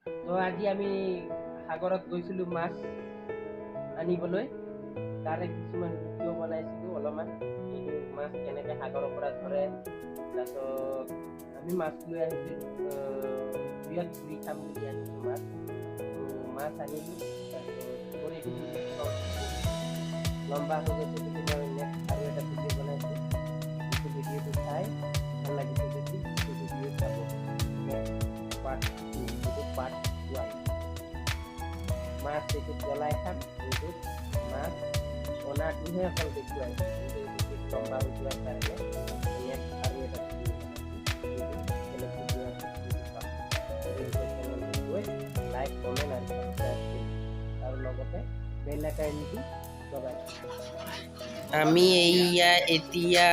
তো আজি আমি সাগৰত গৈছিলোঁ মাছ আনিবলৈ। তাৰে কিছুমান ভিডিঅ' বনাইছিলোঁ অলপমান, এইটো মাছ কেনেকৈ সাগৰৰ পৰা ধৰে। তাৰপিছত আমি মাছ লৈ আহিছিলোঁ, জুইত পুৰি খাম বুলি আনিছোঁ মাছ। তো মাছ আনিলোঁ। তাৰপিছত মোৰ এইটো ভিডিঅ' লম্বা হৈ গৈছে বুলি মই নেক্সট আৰু এটা ভিডিঅ' বনাইছোঁ। এইটো ভিডিঅ'টো চাই ভাল লাগিছে যদি এইটো ভিডিঅ' চাব, নেক্সট পাৰ্ট 2, এইটো পাৰ্ট 1। মাছ এইটোত জ্বলাই খাম। এইটোত মাছ অনাটোহে অকল দেখুৱাই, কিন্তু এইটো লম্বা হৈ যোৱাৰ কাৰণে নেক্সট আৰু এটা ভিডিঅ' বনাইছোঁ। এইটো বেলেগ ভিডিঅ' আছে, সেইটো চাওক। আৰু চেনেলটোত গৈ লাইক, কমেণ্ট আৰু ছাবস্ক্ৰাইব কৰিব আৰু লগতে বেল আইকনটো দবাই। আমি এইয়া এতিয়া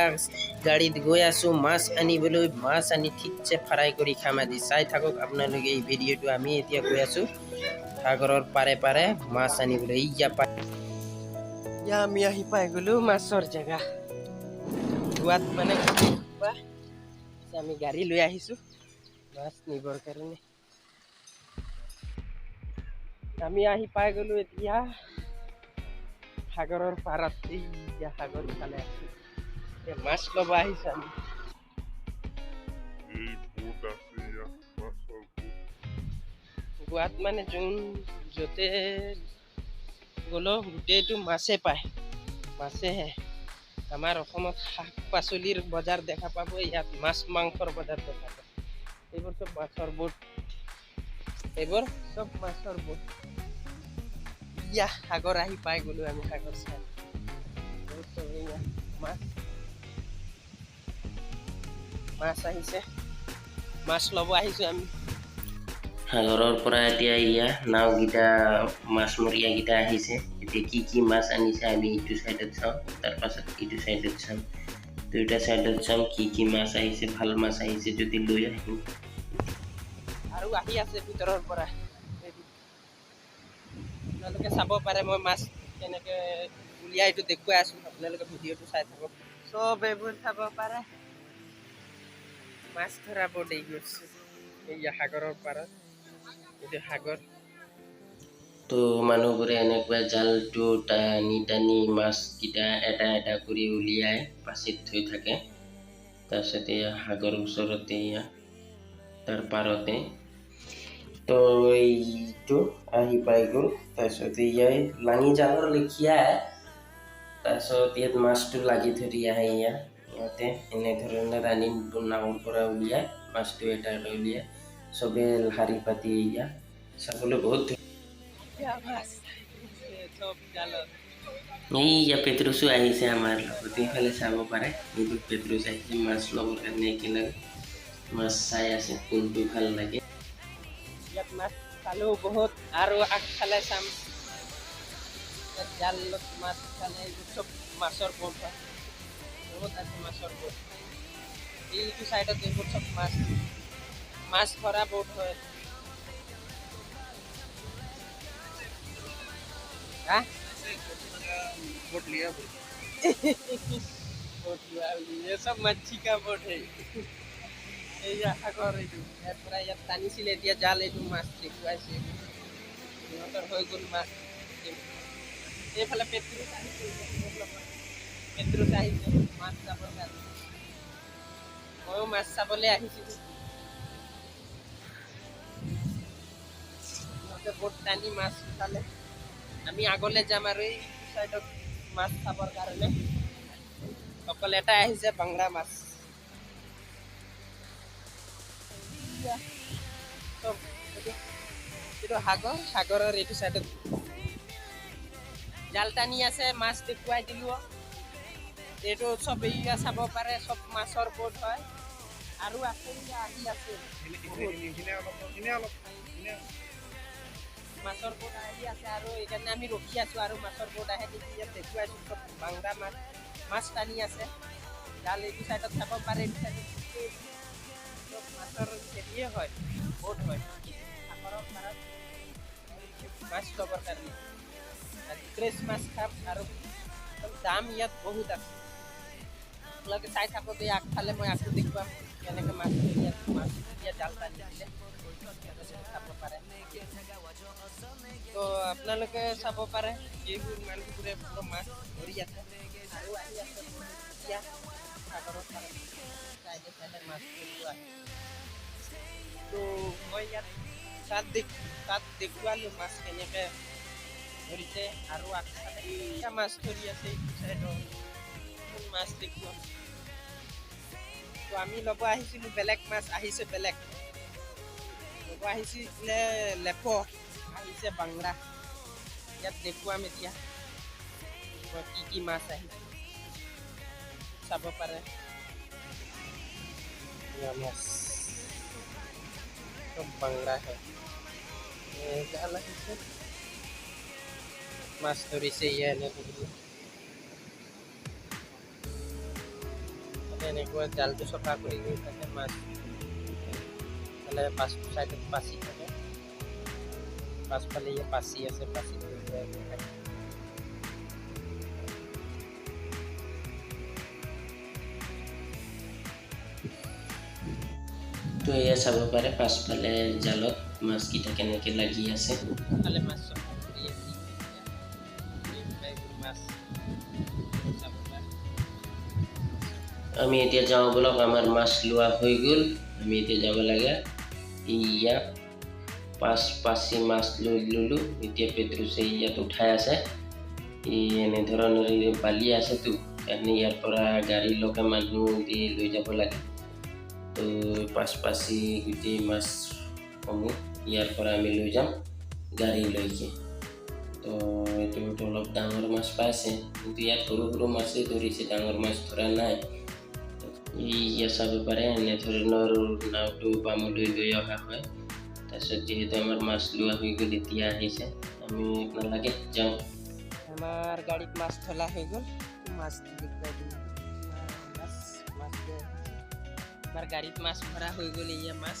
গাড়ীত গৈ আছোঁ মাছ আনিবলৈ। মাছ আনি ঠিকছে ফ্ৰাই কৰি খাম আজি। চাই থাকক আপোনালোকে এই ভিডিঅ'টো। আমি এতিয়া গৈ আছোঁ সাগৰৰ পাৰে পাৰে মাছ আনিবলৈ। এইয়া পাই ইয়া আমি আহি পাই গ'লো মাছৰ জেগা। গোৱাত মানে গোটেই সোপা আমি গাড়ী লৈ আহিছোঁ মাছ নিবৰ কাৰণে। আমি আহি পাই গ'লো এতিয়া সাগৰৰ পাৰত। এইয়া সাগৰ ইফালে আছে। এতিয়া মাছ ল'ব আহিছোঁ আমি। এই বোট আছে ইয়াত, মাছৰ বোট। গোৱাত মানে যোন য'তে গ'লেও গোটেইটো মাছে পায়, মাছেহে। আমাৰ অসমত শাক পাচলিৰ বজাৰ দেখা পাব, ইয়াত মাছ মাংসৰ বজাৰ দেখা পাব। এইবোৰ চব মাছৰ বোট, এইবোৰ চব মাছৰ বোট। ইয়া সাগৰ আহি পাই গ'লো আমি। সাগৰ চাই বহুত চব এয়া মাছ, মাছ আহিছে, মাছ ল'ব আহিছোঁ আমি। সাগৰৰ পৰা এতিয়া ইয়া নাওকেইটা, মাছমৰীয়াকেইটা আহিছে। এতিয়া কি কি মাছ আনিছে আমি ইটো চাইডত চাওঁ, তাৰপাছত ইটো চাইডত চাম। দুয়োটা চাইডত চাম কি কি মাছ আহিছে। ভাল মাছ আহিছে যদি লৈ আহিম। আৰু আহি আছে ভিতৰৰ পৰা। আপোনালোকে চাব পাৰে, মই মাছ কেনেকে উলিয়াই এইটো দেখুৱাই আছো। আপোনালোকে ভিডিঅ'টো চাই থাকক। চব এইবোৰ চাব পাৰে, মাছ ধৰা বোট এইবোৰ। এইয়া সাগৰৰ পাৰত, এইটো সাগৰ। তো মানুহবোৰে এনেকুৱা জালটো টানি টানি মাছকেইটা এটা এটা কৰি উলিয়াই পাচিত থৈ থাকে। তাৰপিছত এয়া সাগৰ ওচৰতে, এয়া তাৰ পাৰতে। তো এইটো আহি পাই গ'ল। তাৰপিছত ইয়াই লাঙি জালৰ লেখীয়াই। তাৰপিছত ইয়াত মাছটো লাগি ধৰি আহে। ইয়া ইয়াতে এনেধৰণে ৰাণী নাৱৰ পৰা উলিয়াই মাছটো এটা এটা উলিয়াই চবে শাৰী পাতি। ইয়া চাবলৈ বহুত মাছ চব জালত। এইয়া পেট্ৰুচো আহিছে আমাৰ লগত। এইফালে চাব পাৰে, এইটো পেট্ৰুচ আহিছে মাছ ল'বৰ কাৰণে। একেলগে মাছ চাই আছে, কোনটো ভাল লাগে। ইয়াত মাছ চালো বহুত আৰু আগফালে চাম। ইয়াত জালত মাছ চালে। এইবোৰ চব মাছৰ বোট হয়, বহুত আছে মাছৰ বোট। এইটো চাইডত এইবোৰ চব মাছ মাছ ধৰা বোট হয়। হা बोट लिया। बोट লোৱা, ये सब मच्छी का बोट है। এইয়া সাগৰ এইটো। ইয়াৰ পৰা ইয়াত টানিছিলে এতিয়া জাল, এইটো মাছ দেখুৱাইছে। সিহঁতৰ হৈ গ'ল মাছ। এইফালে পেট্ৰুচ আহিছে মোৰ লগত। পেট্ৰুচ আহিছে মাছ চাবৰ কাৰণে। ময়ো মাছ চাবলৈ আহিছিলোঁ। সিহঁতে বোট টানি মাছ উঠালে। আমি আগলৈ যাম আৰু এই চাইডত মাছ চাবৰ কাৰণে। অকল এটা আহিছে বাংৰা মাছ। এইয়া চব এইটো সাগৰ। সাগৰৰ এইটো চাইডত জাল টানি আছে, মাছ দেখুৱাই দিলো। এইটো চব এইয়া চাব পাৰে, চব মাছৰ বোট হয়। আৰু আছে, এইয়া আহি আছে মাছৰ বোট আহি আছে আৰু এইকাৰণে আমি ৰখি আছো আৰু মাছৰ বোট আহে নেকি। ইয়াত দেখুৱাইছো চব বাংৰা মাছ, মাছ টানি আছে জাল। এইটো চাইডত চাব পাৰে, এইটো চাইডত চব মাছৰ হেৰিয়ে হয়, বোট হয়। সাগৰৰ পাৰত মাছ ল'বৰ কাৰণে আজি ফ্ৰেছ মাছ খাম আৰু দাম ইয়াত বহুত আছে। আপোনালোকে চাই থাকক। এই আগফালে মই আকৌ দেখুৱাম কেনেকৈ মাছ, ইয়াত মাছ এতিয়া জাল টানি দিলে, চাব পাৰে। আপোনালোকে চাব পাৰে এইবোৰ মানুহবোৰে পুৰা মাছ ধৰি আছে আৰু আহি আছে এতিয়া সাগৰৰ পাৰে চাইডে চাইডে মাছ ধৰিব আহিছে। তো মই ইয়াত তাত দেখুৱালোঁ মাছ কেনেকৈ ধৰিছে আৰু আগফালে এতিয়া মাছ ধৰি আছে এইটো চাইডত মাছ দেখুৱাম। তো আমি ল'ব আহিছিলোঁ বেলেগ মাছ আহিছে, বেলেগ ল'ব আহিছিলে লেপ আহিছে বাংৰা। ইয়াত দেখুৱাম এতিয়া কি কি মাছ আহিছে, চাব পাৰে। মাছ চব বাংৰা হয়, জাল আহিছে মাছ ধৰিছে। ইয়া এনেকৈ এনেকুৱা জালটো চফা কৰি কৰি থাকে মাছ, পাছ চাইডত পাচি থাকে, পাছফালে পাচি আছে, পাচি থাকে। তো এয়া চাব পাৰে পাছফালে জালত মাছকেইটা কেনেকৈ লাগি আছে। মাছ চফা কৰি আছে মাছ চাব পাৰে। আমি এতিয়া যাওঁ বলক, আমাৰ মাছ লোৱা হৈ গ'ল। আমি এতিয়া যাব লাগে। ইয়া পাঁচ পাচি মাছ লৈ ল'লোঁ। এতিয়া পেট্ৰুছে ইয়াত উঠাই আছে। ই এনেধৰণৰ বালি আছেতো কাৰণে ইয়াৰ পৰা গাড়ীলৈকে মানুহ দি লৈ যাব লাগে। তো পাঁচ পাচি গোটেই মাছসমূহ ইয়াৰ পৰা আমি লৈ যাম গাড়ীলৈকে। তো এইটো অলপ ডাঙৰ মাছ পাইছে, কিন্তু ইয়াত সৰু সৰু মাছেই ধৰিছে, ডাঙৰ মাছ ধৰা নাই। ইয়া চাব পাৰে এনেধৰণৰ নাওটো বামলৈ লৈ অহা হয়। তাৰপিছত যিহেতু আমাৰ মাছ লোৱা হৈ গ'ল, এতিয়া আহিছে, আমি নালাগে যাওঁ। আমাৰ গাড়ীত মাছ থলা হৈ গ'ল, মাছ দেখুৱাই দিম। মাছ মাছ আমাৰ গাড়ীত মাছ ভৰা হৈ গ'ল, এয়া মাছ।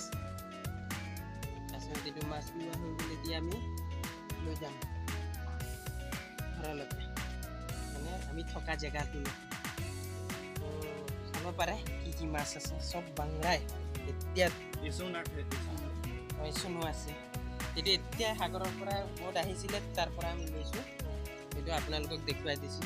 তাৰপিছত এইটো মাছ লোৱা হৈ গ'ল, এতিয়া আমি লৈ যাম ঘৰলৈকে, মানে আমি থকা জেগাটোলৈ। চাব পাৰে কি কি মাছ আছে, চব বাংৰাই। এতিয়া চুনো আছে। এইটো এতিয়া সাগৰৰ পৰা বোট আহিছিলে, তাৰ পৰা আমি লৈছোঁ। এইটো আপোনালোকক দেখুৱাই দিছোঁ।